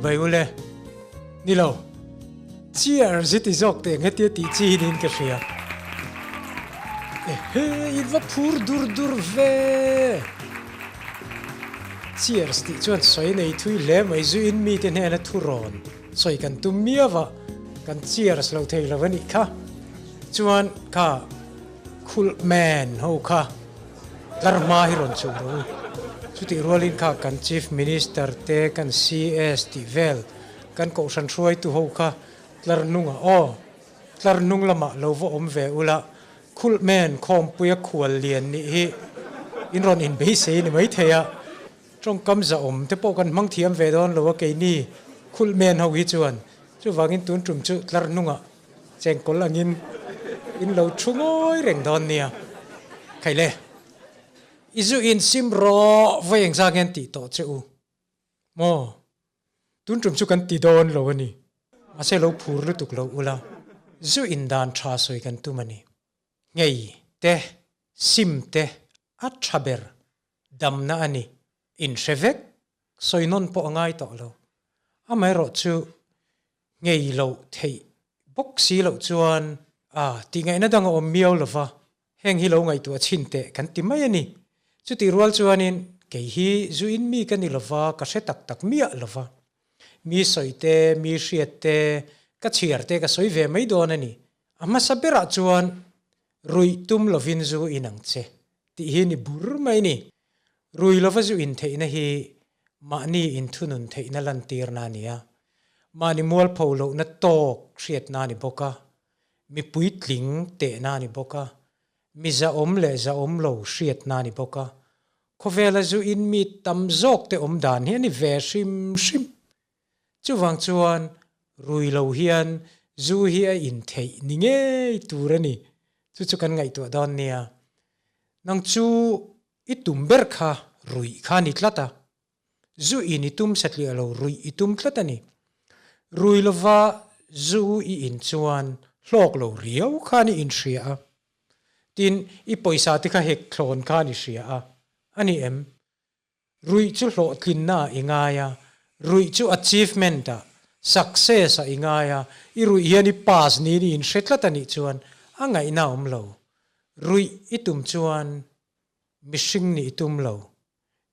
Chibai ule. Ni lo. Cheers i ti zawk teh ang hetia tih chi hi niin ka hria. Ehe, in va phur dur dur ve! Cheers tih chuan sawi nei thui hle mai zu in mite hnena thu rawn sawi kan tum miau a, kan cheers lo thei lo a nih kha. Chuan kha khulh man ho kha tlar hma hi rawn chhuh rawh u. Chutih rualin kha kan Chief Minister te, kan CS tih vel Kan kohhran hruaitu ho kha tlar hnungah aw, tlar hnung lamah lo va awm ve ula, khulh men khawmpuia khual lian nih hi in rawn inbeisei ni maithei a, tawngkam zahawm te pawh kan hmang thiam ve dawn lo a keini khulh men ho hi chuan chuvangin tun tum chu tlar hnungah chengkawl angin in lo thu ngawi reng dawn nia. Khaile, i zu insim rawh vawi engzah nge an tih tawh che u maw? Tun tum chu kan ti dawn lo a ni. Mahse lo phur lutuk lo ula, zu indan tha sawi kan tum a ni. Ngei te, sim te a tha ber damna a ni. Inhre vek, sawi nawn pawh a ngai tawh lo. Amaherawhchu ngei loh theih bawk si loh chuan a tihngaihna dang a awm miau lova, Heng hi lo ngaihtuah chhin teh kan ti mai a ni. Chutih rual chuanin kei hi zu in mi ka ni lova, ka hre tak tak miah lova. Mi sawi te, mi hriat te, ka chhiar te ka sawi ve mai dawn a ni. A hmasa berah chuan ruih tum lovin zu in ang che tih hi ni bur mai ni. Rui lova zu in theihna hi mahni inthunun theihna lantirna a ni a, mahni mualpho lohna tawk hriatna a ni bawk a, Mi puitling tehna a ni bawk a, mi zahawm leh zahawm lo hriatna a ni bawk a, khawvela zu in mi tam zawk te awm dan hi a ni ve hrim hrim. Chuvang chuan rui lo hian zu hi a in theih ni ngei tur a ni. Chu chu kan ngaihtuah dawn nia. Nang chu i tum ber kha ruih kha a ni tlat a. Zu in i tum satliah lo, ruih i tum tlat a ni. Rui lova zu i in chuan hlawk lo riau khan i inhria a. Tin, i pawisa te kha hek thlawn khan i hria a. A ni em? Ruih chu hlawhtlinna ah i ngai a, ruih chu achievement ah, success ah i ngai a, i ruih hian i pass niin i inhre tlat a nih chuan a ngaihna a awm lo. Ruih i tum chuan mihring nih i tum lo.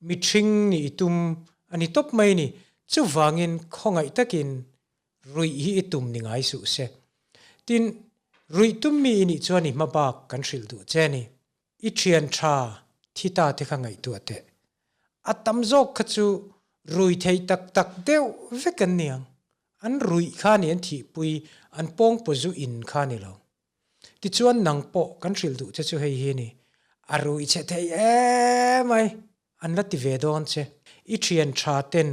Mithring nih i tum a ni tawp mai ni. Chuvangin khawngaih takin ruih hi i tum ni ngai suh se. Tin, ruih tum mi i nih chuan i hma bak kan hrilh duh che ni. I thian tha thi ta te kha ngaihtuah teh. A tam zawk kha chu rui thei tak tak deuh vek an ni ang. An ruih kha ni an thihpui, an pawngpaw zu in kha ni lo. Tichuan nang pawh kan hrilh duh che chu hei hi a ni, a rui che thei emai, an la ti ve dawn che. I thian tha ten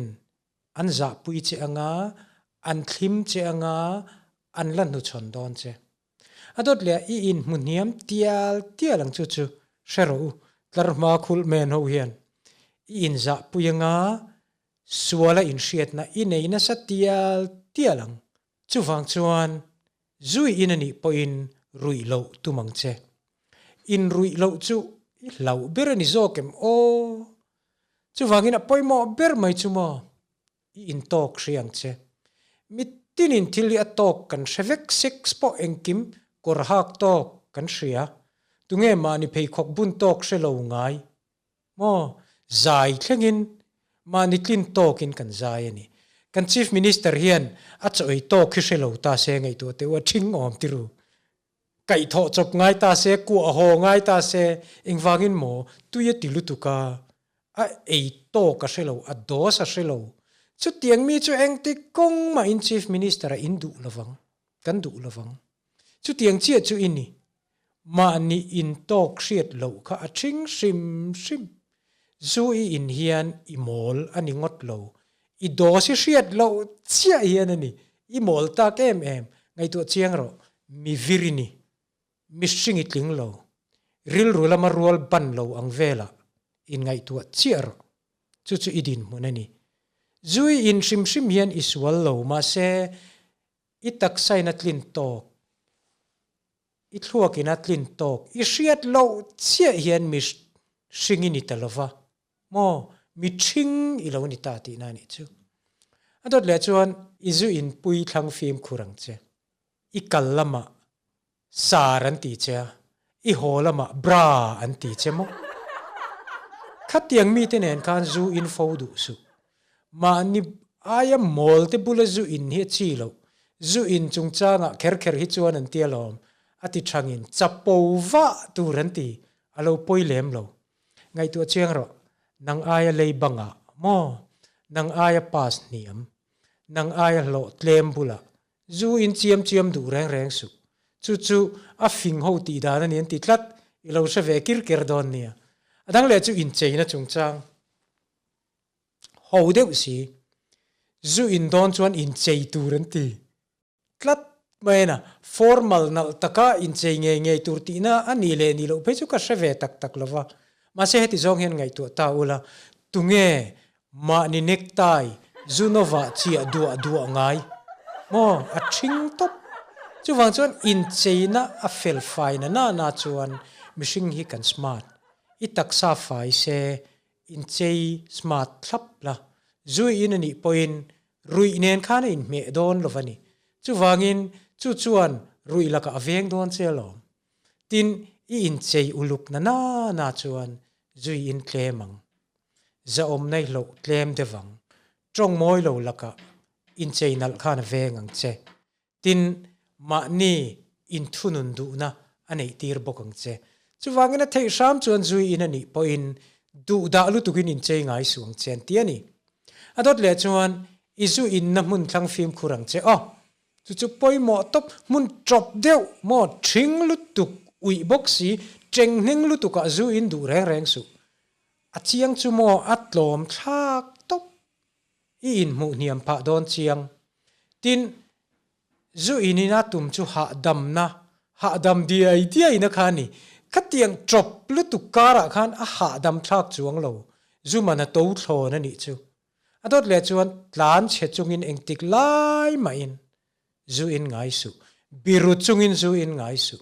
an zahpui che anga, an thlim che anga, an la hnuchhawn dawn che. A dawt leh i inhmu hniam tial tial ang chu chu hre rawh u, tlar hma khulh men ho hian i inzahpui anga, suala inhriatna i nei nasa tial tial ang. Chuvang chuan Zui in a nih pawhin ruih loh tum ang che. In ruih loh chu i hlauh ber a ni zawk em aw? Chuvangin a pawimawh ber mai chu maw? I intawk hri ang che. Mitinin thil hi a tawk kan hre vek, sex pawh engkim kawr hak tawk kan hria. Tunge mahni pheikhawk bun tawk hre lo ngai? Maw? Zai thlengin mahni tlin tawkin kan zai a ni. Kan Chief Minister hian a chaw ei tawk hi hre lo ta se ngaihtuah teh u a thing awm ti ru. Kaihthawh chawp ngai ta se, kuah haw ngai ta se, engvangin maw tui a ti lutuk a, a ei tawk a hre lo, a dose a hre lo. Chutiang mi chu engti kawng mahin Chief Minister a in duh lovang, kan duh lovang. Chutiang chiah chu i ni. Mahni intawk hriat loh kha a thing hrim hrim. Zu i in hian i mawl a ni ngawt lo. I dose i hriat loh chiah hian a ni. I mawl tak em em. Ngaihtuah chiang rawh. Mi vir i ni. Mihring i tling lo. Rilru lama rual ban lo ang velah inngaihtuah chiah rawh. Chu chu i dinhmun a ni. Zu i in hrim hrim hian i sual lo mahse I taksain a tlin tawk, i thluakin a tlin tawk, i hriat loh chiah hian mi hring i ni ta lova maw, mi ṭhing i lo ni ta tihna a nih chu. dawt leh chuan i zu in pui thlang fimkhur ang che. I kal lamah sar an ti che a, i haw lamah bra an ti che maw? Khatiang mite nen khan zu in fo duh suh. Mahni aia mawl te bula zu in hi a chi loh. Zu in chungchangah kher kher hi chuan an ti alawm, a ti thangin chapo vah tur an ti, a lo pawi lem lo. Ngaihtuah chiang rawh, nang aia lei bangah maw? Nang aia pass hniam? Nang aia hlawh tlem bulah zu in chiam chiam duh reng reng suh. Chu chu a fing ho tih dan a ni an ti tlat, i lo hre ve kir ker dawn nia. A dang leh chu incheina chungchang ho deuh si, zu in dawn chuan inchei tur an ti. Tlat mai a, formal nalh taka inchei ngei ngei tur tihna a nih leh nih loh phei chu ka hre ve tak tak lo va. Mahse heti zawng hian ngaihtuah ta ula, tunge mahni necktie Zunova chiah duah duah ngai? Maw, a ṭhing tawp. Chuvang chuan incheina a fel fai na na na chuan mihring hi kan smart. I taksa fai se Inchei smart thlap la, zui in a nih pawhin ruih nen khan a inhmeh dawn lo va ni. Chuvangin chu chuan ruih lakah a veng dawn che alawm. Tin, i inchei uluk na na na chuan zui in tlem ang. Zahawm na i hloh tlem deuh ang. Tawng mawi lo lakah inchei nalh khan a veng ang che. Tin, mahni inthunun duhna a neihtir bawk ang che. Chuvangin a theih hram chuan zui in a nih pawhin duhdah lutukin inchei ngai suh ang che an ti a ni. A dawt leh chuan i zu inna hmun thlang fimkhur ang che aw. Chu chu pawimawh tawp, hmun tawp deuh maw thing lutuk uih bawk si, chenghneng lutukah zu in duh reng reng suh. A chiang chu maw a tlawm thlak tawp. I inhmuh hniam phah dawn chiang. Tin, zu inin a tum chu hahdamna, hahdam diai diaina kha a ni. Khatiang tawp lutuk karah khan a hahdam thlak chuang lo, zu man a to thlawn a nih chu. A dawt leh chuan tlan chhe chungin engtik lai mahin zu in ngai suh, biru chungin zu in ngai suh.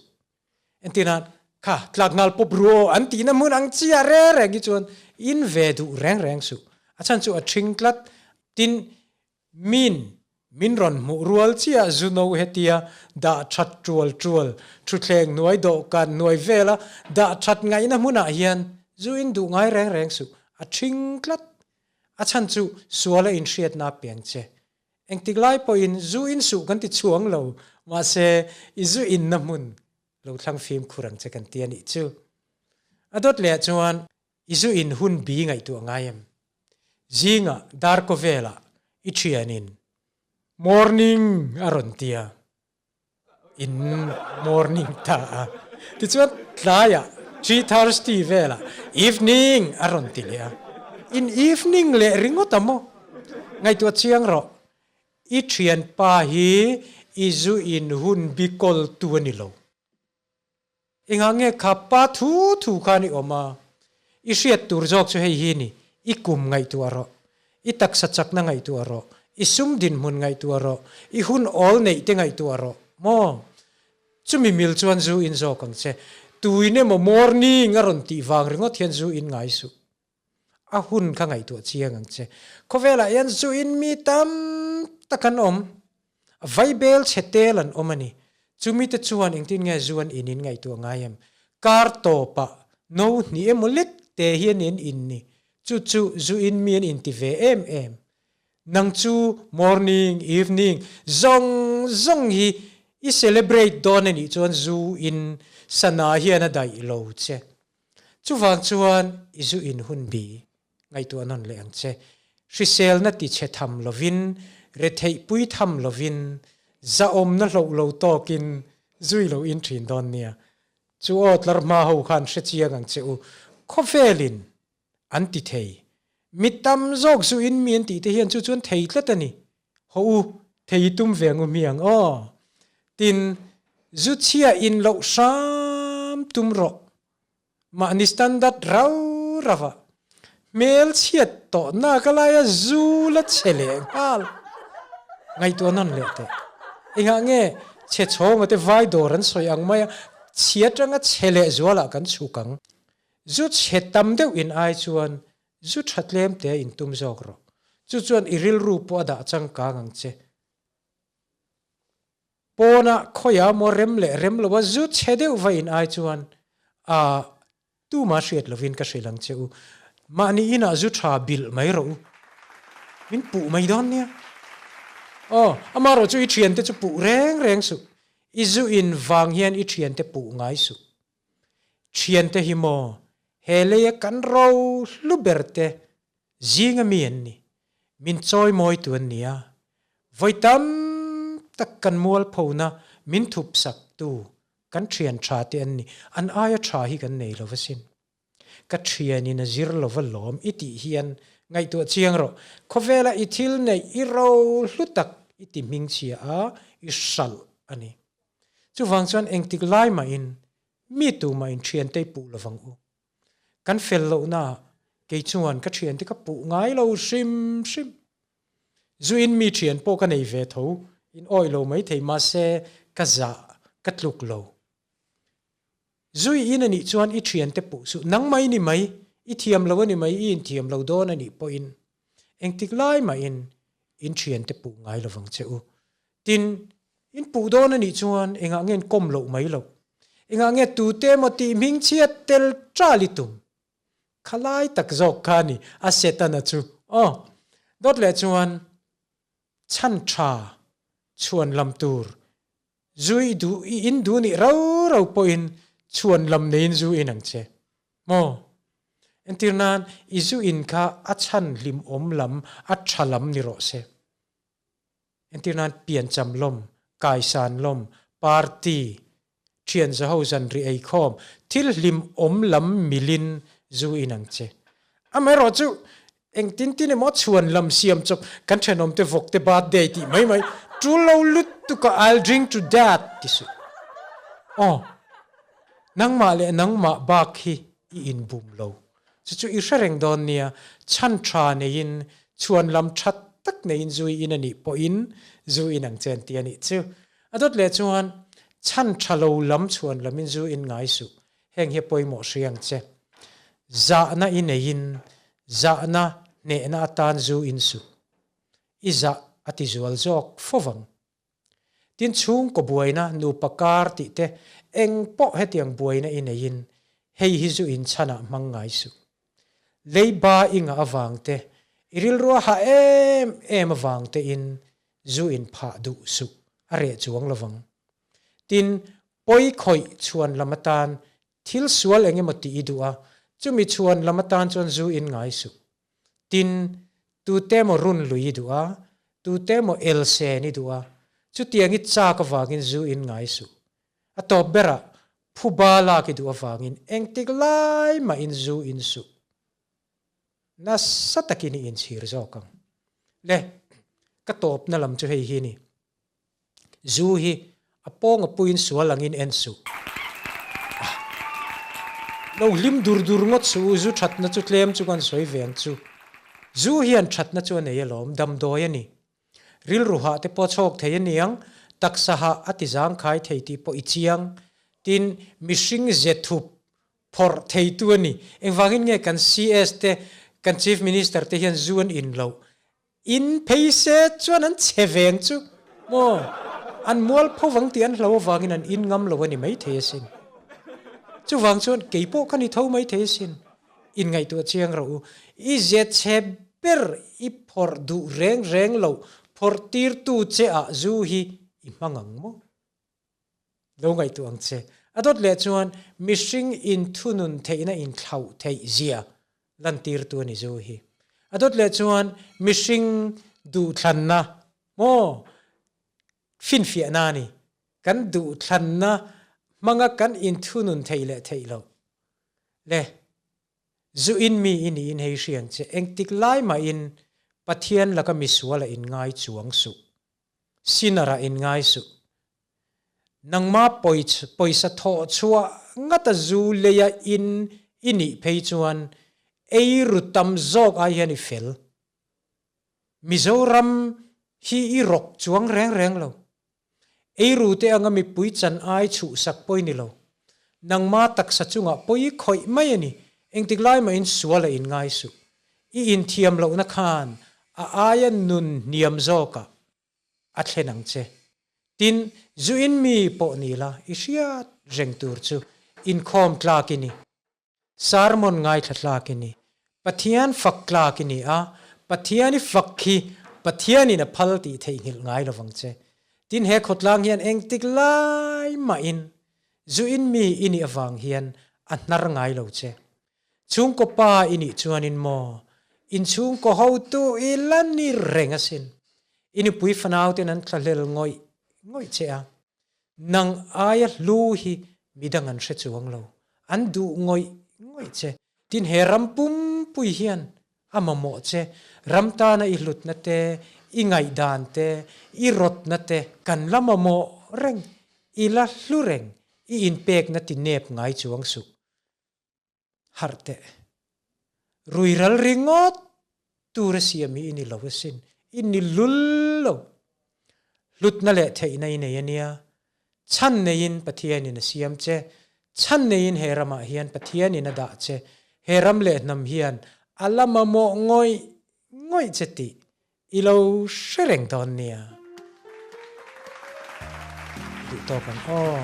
Entirna, Kha, tlak ngal pawp ru aw an tihna hmun ang chiah reng reng hi chuan in ve duh reng reng suh. A chhan chu a ṭhing tlat. Tin, min min rawn hmuh rual chiah zu no hetia dah ṭhat ṭual ṭual, ṭhuthleng hnuai dawhkan hnuai vela dah ṭhat ngaihna hmunah hian zu in duh ngai reng reng suh. A ṭhing tlat. A chhan chu suala inhriatna a piang che. Engtik lai pawhin zu in suh kan ti chhuang lo, mahse i zu inna hmun lo thlang fimkhur ang che kan ti a nih chu. A dawt leh ah chuan i zu in hun bi ngaihtuah ngai em? Zingah dar kaw velah i thianin morning a rawn ti a. In morning ta a. Tichuan tlaiah 3:30 velah evening a rawn ti leh a. In evening leh ringawt a maw? Ngaihtuah chiang rawh. I thianpa hi i zu in hun bikawl tu a ni lo. Engah nge kha pa thu thu khan i awm a? I hriat tur zawk chu hei hi ni, i kum ngaihtuah rawh, i taksa chakna ngaihtuah rawh, i sum dinhmun ngaihtuah rawh, i hun awl neih te ngaihtuah rawh maw? Chumi mil chuan zu in zawk ang che. Tuin emaw morning a rawn tih vang ringawt hian zu in ngai suh. A hun kha ngaihtuah chiang ang che. Khawvelah hian zu in mi tam tak an awm. Vaibel chhe tel an awm a ni. Chumite chuan engtin nge zu an in in ngaihtuah ngai em? Kar tawpah no hnih emaw lek te hian in in ni. Chu chu zu in mi an inti ve em em. Nang chu morning, evening zawng zawng hi i celebrate dawn a nih chuan zu in sana hian a daih lo che. Chuvang chuan i zu in hun bi ngaihtuah nawn leh ang che. Hriselna ti chhe tham lovin, retheih pui tham lovin, zahawmna hloh lo tawkin zui lo in thin dawn nia. Chu aw tlar hma ho khan hre chiang ang che u. Khawvelin an ti thei. Mi tam zawk zu in mi an tih te hian chu chuan thei tlat a ni. Haw u, thei i tum ve ang u hmiang aw. Tin, zu chhia in loh hram tum rawh. Mahni standard rau rau a, hmel chhiat tawh nak a laia zu la chhe leh nghal. Ngaihtuah nawn leh teh. Engah nge chhe chhawnga te vai dawr an sawi ang mai a, chhia atanga chhe leh zualah kan chhuk ang. Zu chhe tam deuh in ai chuan zu tha tlem te in tum zawk rawh. Chu chuan i rilru pawh a dah changkang ang che. Pawna khawiah maw rem leh rem loa zu chhe deuh va in ai chuan a tuma hriat lovin ka hrilh ang che u. Mahni inah zu tha bilh mai rawh u. Min puh mai dawn nia. Aw, amaherawh chu i thiante chu puh reng reng suh. I zu in vang hian i thiante puh ngai suh. Thiante hi maw he leia kan ro hlu ber te Zinga mi an ni. Min chawimawitu an ni a. Vawi tam tak kan mualphona min thupsaktu kan thian tha te an ni. An aia tha hi kan nei lo va sin. Ka thianin a zir lo va lawm i tih hian ngaihtuah chiang rawh. Khawvela i thil neih i ro hlu tak i ti hmingchhia a, i hralh a ni. Chuvang chuan engtik lai mahin mi tumahin thiante i puh lovang u. Kan fel lohna ah kei chuan ka thiante ka puh ngai lo hrim hrim. Zu in mi thian pawh ka nei ve tho, in awih lo mai thei mahse ka zah ka tluk lo. Zu i in anih chuan i thiante puh suh, nangmah i ni mai, i thiam lo a ni mai, i inthiam lo dawn anih pawhin engtik lai mahin in thiante puh ngai lovang che u. Tin, in puh dawn a nih chuan engah nge in kawm loh mai loh? Engah nge tute emaw tih hming chhiat tel ṭal i tum? Khalai tak zawk kha a ni, a Setana chu. Aw, dawt leh chuan chhan ṭha chhuan lam tur zu i duh i in duh nih rau rau pawhin chhuan lam neiin zu in ang che. Maw? Entir nan, i zu in kha a chhan hlimawm lam, a ṭha lam ni rawh se. Entir nan piancham lawm, kaisan lawm, party, thian zaho zan ri eikhawm, thil hlim awm lam milin zu in ang che. Amaherawh chu engtin tin emaw chhuan lam siam chawp kan thenawmte vawkte birthday tih mai mai tul lo lutuk a I'll drink to that ti suh. Aw, nangmah leh nangmah bak hi i inbum lo. Chu chu i hre reng dawn nia, chhan tha neiin, chhuan lam tha tak neiin zui in a nih pawhin zu in ang che an ti a nih chu. A dawt leh chuan, chhan tha lo lam chhuan lamin zu in ngai suh, heng hi a pawimawh hri ang che. Zahna i neiin, zahna hnehna atan zu in suh. I zah a ti zual zawk fo vang. Tin chhungkaw buaina nupa kar tih te eng pawh hetiang buaina i neiin hei hi zu inchhanah hmang ngai suh. Leiba i ngah avang te, i rilrua hah em em avang te in zu in phah duh suh a reh chuang lovang. Tin pawi khawih chhuan lam atan thil sual eng emaw tih i duh a, chumi chhuan lam atan chuan zu in ngai suh. Tin, tute emaw run lui i duh a, tute emaw el sen i duh a, chutiang i chak avangin zu in ngai suh. A tawp berah, phuba lak i duh avangin engtik lai mahin zu in suh. Nasa takin i inchhir zawk ang. Le, ka tawpna lam chu hei hi a ni. Zu hi a pawng a puiin sual angin en suh. Ah. Lo hlim dur dur ngawt suh u, zu thatna chu tlem chu kan sawi ve ang chu. Zu hian thatna chu a nei alawm, damdawi a ni. Rilru hah te pawh chhawk thei a niang, taksa hah a ti zangkhai thei tih pawh i chiang. Tin, mihring ze thup phawrh theitu a ni. Engvangin nge kan CS te, kan Chief Minister te hian zu an in loh? In phei se chuan an chhe veng chu maw? An mual pho vang tih an hlo avangin an in ngam lo a ni maithei asin. Chuvang chuan kei pawh ka ni tho maithei asin. Inngaihtuah chiang rawh u. I ze chhe ber i phawrh duh reng reng loh phawrh tirtu che ah zu hi i hmang ang maw? Lo ngaihtuah ang che. A dawt leh chuan mihring inthunun theihna inthlauh theih zia lantirtu a ni zu hi. A dawt leh chuan mihring duhthlanna maw finfiahna a ni. Kan duhthlanna hmanga kan inthunun theih leh theih loh le zu in mi i niin hei hriang che engtik lai mahin Pathian laka misual a inngai chuang suh. Sinner ah in ngai suh. Nangma pawisa thawh chhuah ngata zu leia in i nih phei chuan ei ru tam zawk ai hian i fel. Mizoram hi i rawk chuang reng reng lo. Ei ru te anga mipui chan ai chhuhsak pawi ni lo. Nangma taksa chungah pawi khawih mai a ni. Engtik lai mahin sual a in ngai suh. I inthiam lohna khan A aia nun hniam zawkah a thlen ang che. Tin, zu in mi pawh ni la, i hriat reng tur chu inkhawm tlak i ni. Sermon ngaithla tlak i ni. Pathian fak tlak i ni a, Pathian i fak khi Pathianin a phal tih theihnghilh ngai lo vang che. Tin, he khawtlang hian engtik lai mahin zu in mi i nih avang hian a hnar ngai lo che. Chhungkaw pa i nih chuanin maw, inchhungkaw hotu i la ni reng asin. I nupui fanauten an thlahlel ngawih ngawih che a, nang aia hlu hi midang an hre chuang lo, an duh ngawih ngawih che. Tin, he ram pumpui hian a mamawh che, ram tana i hlutna te, i ngaihdan te, i rawtna te kan la mamawh reng, i la hlu reng, i inpekna ti nep ngai chuang suh. Harh teh. Rui ral ringawt tur a siam hi i ni lo asin, i ni lul lo. Hlutna leh theihna i nei a nia. Chhan neiin Pathianin a siam che, chhan neiin he ramah hian Pathianin a dah che, he ram leh hnam hian a la mamawh ngawih ngawih che tih i lo hre reng dawn nia. Duh tawk ang aw.